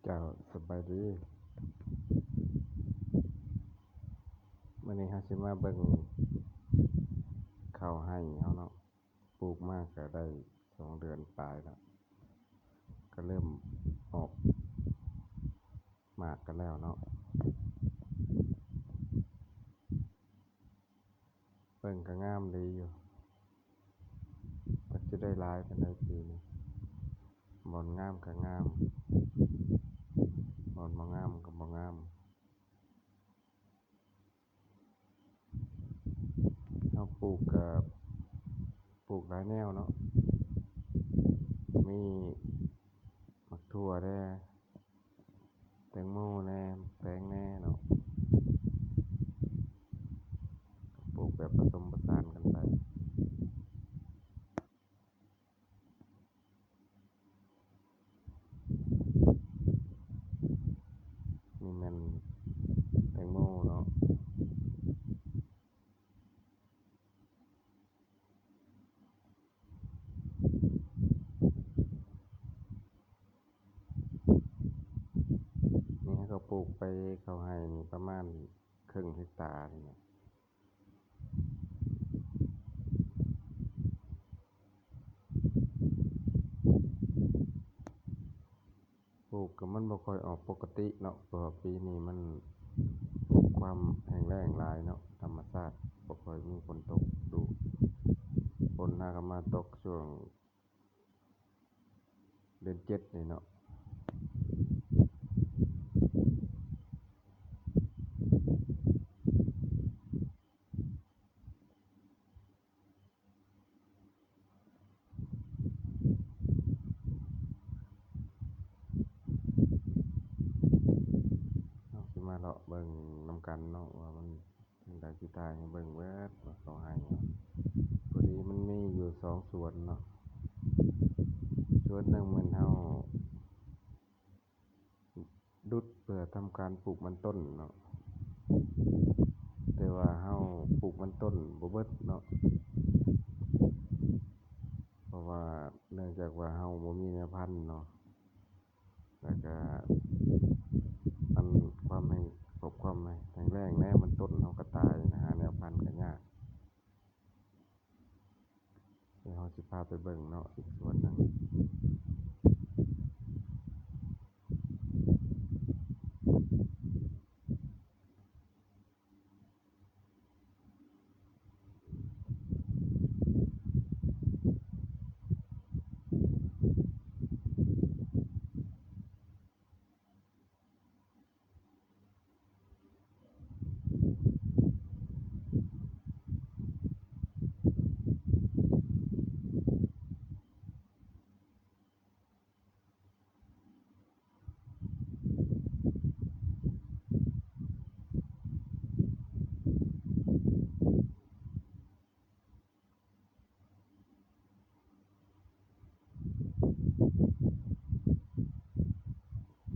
ເຈົ້າ ສະບາຍດີ. ມື້ນີ້ເຮົາຊິມາເບິ່ງເຂົ້າໄຮ່ເຮົາເນາະ, ປູກມາກະໄດ້ສອງເດືອນປາຍແລ້ວ, ກະເລີ່ມອອກໝາກກັນແລ້ວເນາະ. ເບິ່ງກະງາມດີຢູ່, ຈັກຊິໄດ້ຫຼາຍປານໃດປີນີ້. ບ່ອນງາມກະງາມ, ບ່ອນບໍ່ງາມກະບໍ່ງາມ. ເຮົາປູກກະປູກຫຼາຍແນວເນາະ, ມີໝາກຖົ່ວແດ່, ແຕງໂມແດ່, ໝາກແຕງແດ່ເນາະ, ປູກແບບປະສົມປະສານກັນໄປ. ນີ້ແມ່ນແຕງໂມເນາະ. ນີ້ເຮົາກະປູກໄປເຂົ້າໄຮ່ນີ້ປະມານເຄິ່ງເຮັກຕານີ້ແຫຼະ. ປູກກະມັນບໍ່ຄ່ອຍອອກປົກກະຕິເນາະ, ເພາະວ່າປີນີ້ມັນຄວາມແຫ້ງແລ້ງຫຼາຍເນາະ, ທຳມະຊາດບໍ່ຄ່ອຍມີຝົນຕົກດຸ. ຝົນຫາກະມາຕົກຊ່ວງເດືອນເຈັດນີ້ເນາະ. ເຮົາຊິມາເລາະເບິ່ງນຳກັນເນາະ ວ່າມັນຈັ່ງໃດ, ຊິຖ່າຍໃຫ້ເບິ່ງເບິດວ່າເຂົາໄຮ່ເນາະ. ພໍດີມັນມີຢູ່ສອງສວນເນາະ, ສວນໜຶ່ງແມ່ນເຮົາ ດຸດເພື່ອທຳການປູກມັນຕົ້ນເນາະ, ແຕ່ວ່າເຮົາປູກມັນຕົ້ນບໍ່ເບິດເນາະ, ເພາະວ່າເນື່ອງຈາກວ່າເຮົາບໍ່ມີແນວພັນເນາະ, ແລ້ວກະອັນຄວາມແຫ້ງ ຄວາມແຫ້ງແລ້ງແດ່ ມັນຕົ້ນເຮົາກະຕາຍນະ, ຫາແນວພັນກະຍາກ. ດຽວເຮົາຊິພາໄປເບິ່ງເນາະ ອີກສວນໜຶ່ງ.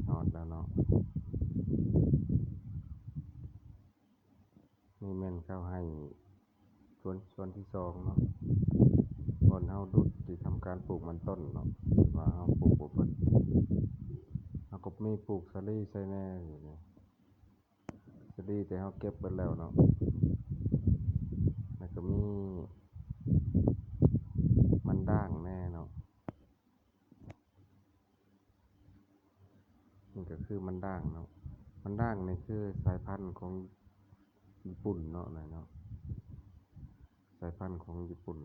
ຮອດແລ້ວເນາະ. ນີ້ແມ່ນເຂົ້າໄຮ່ສວນ ສວນທີສອງເນາະ, ບ່ອນເຮົາດຸດທີ່ທຳການປູກມັນຕົ້ນເນາະ, ແຕ່ວ່າເຮົາປູກບໍ່ເບິດ. ເຮົາກໍມີປູກສາລີໃສ່ແດ່ຢູ່ນີ້. ສາລີແຕ່ເຮົາເກັບເບິດແລ້ວເນາະ, ແລ້ວກໍມີມັນດ້າງແດ່ເນາະ, ນີ້ກໍຄືມັນດ້າງເນາະ. ມັນດ້າງນີ້ຄືສາຍພັນຂອງຍີ່ປຸ່ນເນາະ, ນີ້ເນາະ ສາຍພັນຂອງຍີ່ປຸ່ນ.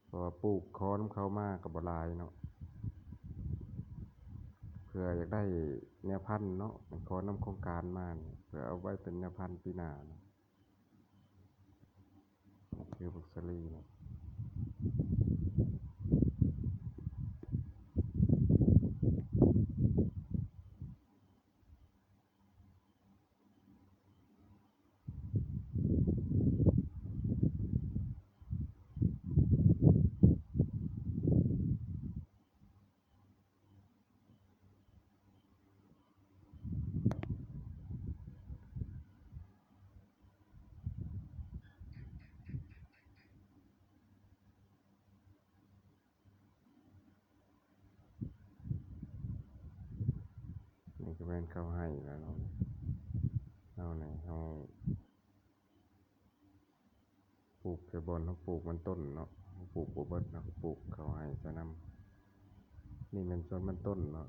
ເພາະວ່າປູກຂໍນຳເຂົາມາກໍບໍ່ຫຼາຍເນາະ, ເພື່ອຢາກໄດ້ແນວພັນເນາະ, ຂໍນຳໂຄງການມານີ້ ເພື່ອເອົາໄວ້ເປັນແນວພັນປີໜ້າເນາະ. ຄືບັກສາລີເນາະ. ເປັນເຂົ້າໄຮ່ແລ້ວເນາະ. ເຮົານີ້ ເຮົາປູກແຕ່ບ່ອນເຮົາປູກມັນຕົ້ນເນາະ, ເຮົາປູກບໍ່ເບິດ ເຮົາກໍປູກເຂົ້າໄຮ່ໃສ່ນຳ. ນີ້ແມ່ນສວນມັນຕົ້ນເນາະ.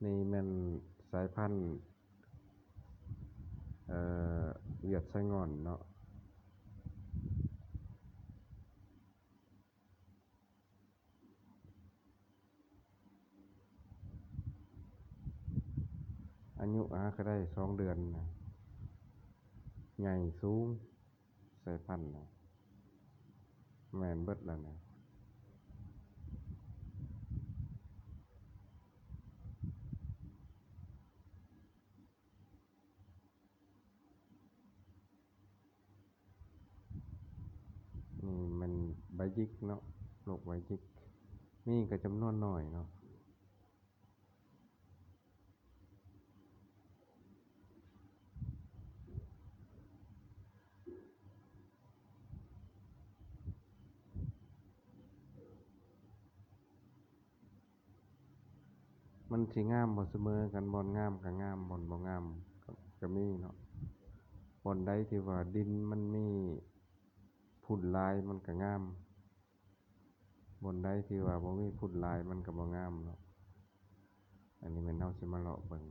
ນີ້ແມ່ນສາຍພັນ ເອີ ຫວຽດໄຊງ່ອນເນາະ. ອາຍຸຫາກະໄດ້ສອງເດືອນນະ, ໃຫຍ່ສູງ ສາຍພັນນະ ແມ່ນເບິດແລ້ວນະ. ນີ້ແມ່ນໃບຫຍິກເນາະ, ໂລກໃບຫຍິກ ມີກໍຈຳນວນໜ້ອຍເນາະ. ມັນຊິງາມບໍ່ສະເໝີກັນ, ບ່ອນງາມກໍງາມ, ບ່ອນບໍ່ງາມກໍ ກໍມີເນາະ. ບ່ອນໃດທີ່ວ່າດິນມັນມີຝຸ່ນຫຼາຍ ມັນກໍງາມ, ບ່ອນໃດທີ່ວ່າບໍ່ມີຝຸ່ນຫຼາຍ ມັນກໍບໍ່ງາມເນາະ. ອັນນີ້ແມ່ນເຮົາຊິມາເລາະເບິ່ງ.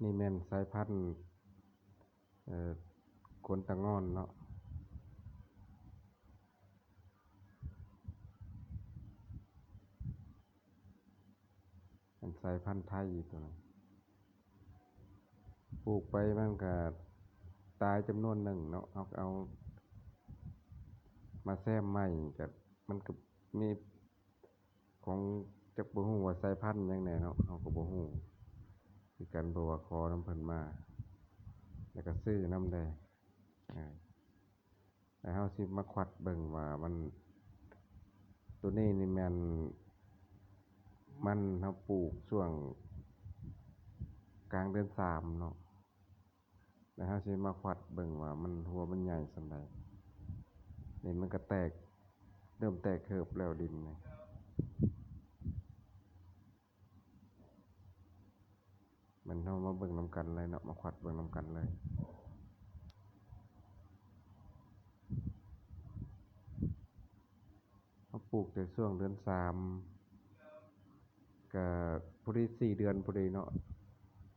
ນີ້ແມ່ນສາຍພັນ ເອີ ຄົນຕາງ່ອນເນາະ. ເປັນສາຍພັນໄທຕົວນັ້ນ. ປູກໄປມັນກະຕາຍຈຳນວນໜຶ່ງເນາະ, ເຮົາກໍເອົາມາແຊມໃໝ່ ກະ ມັນກະມີຂອງ ຈັກບໍ່ຮູ້ວ່າສາຍພັນຫຍັງແດ່ເນາະ, ເຮົາກໍບໍ່ຮູ້ຄືກັນ ເພາະວ່າຂໍນຳເພິ່ນມາ ແລ້ວກະຊື້ນຳແດ່. ເອີ ແລ້ວເຮົາຊິມາຄວັດເບິ່ງວ່າມັນ ໂຕນີ້ນີ້ແມ່ນມັນເຮົາປູກຊ່ວງກາງເດືອນສາມເນາະ, ແລ້ວເຮົາຊິມາຄວັດເບິ່ງວ່າມັນ ຫົວມັນໃຫຍ່ສ່ຳໃດ. ນີ້ມັນກະແຕກ ເລີ່ມແຕກເຮີບແລ້ວດິນນີ້. ແມ່ນເຮົາມາເບິ່ງນຳກັນເລີຍເນາະ, ມາຄວັດເບິ່ງນຳກັນເລີຍ. ເຮົາປູກແຕ່ຊ່ວງເດືອນສາມ ກະພໍດີສີ່ເດືອນພໍດີເນາະ,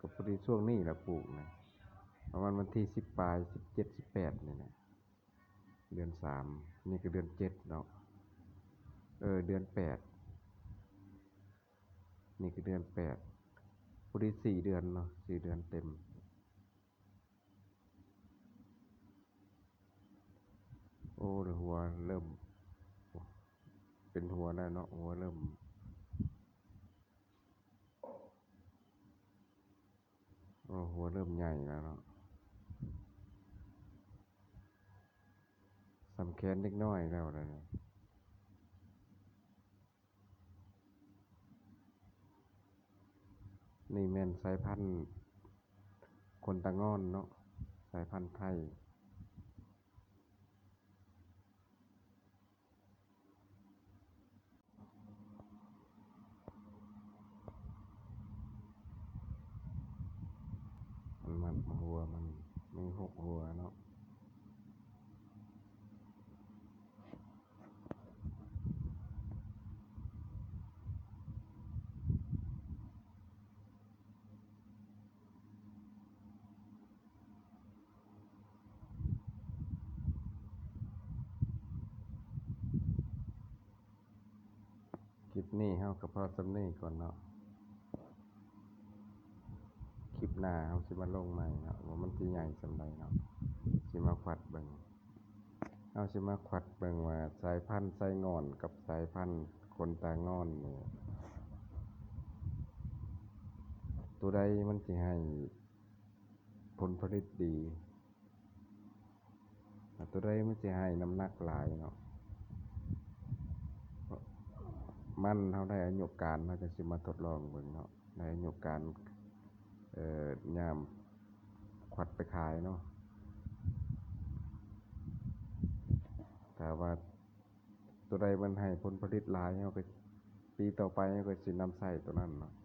ກະພໍດີຊ່ວງນີ້ແຫຼະປູກນະ, ປະມານວັນທີສິບປາຍ ສິບເຈັດ ສິບແປດນີ້ແຫຼະ. ເດືອນສາມ ນີ້ກໍເດືອນເຈັດເນາະ, ເອີ ເດືອນແປດ ນີ້ກໍເດືອນແປດ ພໍດີສີ່ເດືອນເນາະ, ສີ່ເດືອນເຕັມ. ໂອ້ ແລ້ວຫົວເລີ່ມ ເປັນຫົວແລ້ວເນາະ, ຫົວເລີ່ມ ໂອ້ ຫົວເລີ່ມໃຫຍ່ແລ້ວເນາະ, ສ່ຳແຂນເດັກນ້ອຍແລ້ວເດ. ນີ້ແມ່ນສາຍພັນຄົນຕາງ່ອນເນາະ, ສາຍພັນໄທ. ມັນມັກຫົວ ມັນມີຫົກຫົວເນາະ. ຄລິບນີ້ເຮົາກໍພໍສ່ຳນີ້ກ່ອນເນາະ, ຄລິບໜ້າເຮົາຊິມາລົງໃໝ່ເນາະ ວ່າມັນຊິໃຫຍ່ສ່ຳໃດເນາະ, ຊິມາຄວັດເບິ່ງ. ເຮົາຊິມາຄວັດເບິ່ງວ່າສາຍພັນໄຊງ່ອນກັບສາຍພັນຄົນຕາງ່ອນນີ້ ໂຕໃດມັນຊິໃຫ້ຜົນຜະລິດດີ ໂຕໃດມັນຊິໃຫ້ນ້ຳໜັກຫຼາຍເນາະ. ມັນເຮົາໄດ້ອາຍຸການ ເຮົາຈັ່ງຊິມາທົດລອງເບິ່ງເນາະ. ໃນອາຍຸການ ເອີ ຍາມຂວັດໄປຂາຍເນາະ. ຖ້າວ່າໂຕໃດມັນໃຫ້ຜົນຜະລິດຫຼາຍ ເຮົາກໍ ປີຕໍ່ໄປເຮົາກໍຊິນຳໃຊ້ໂຕນັ້ນເນາະ.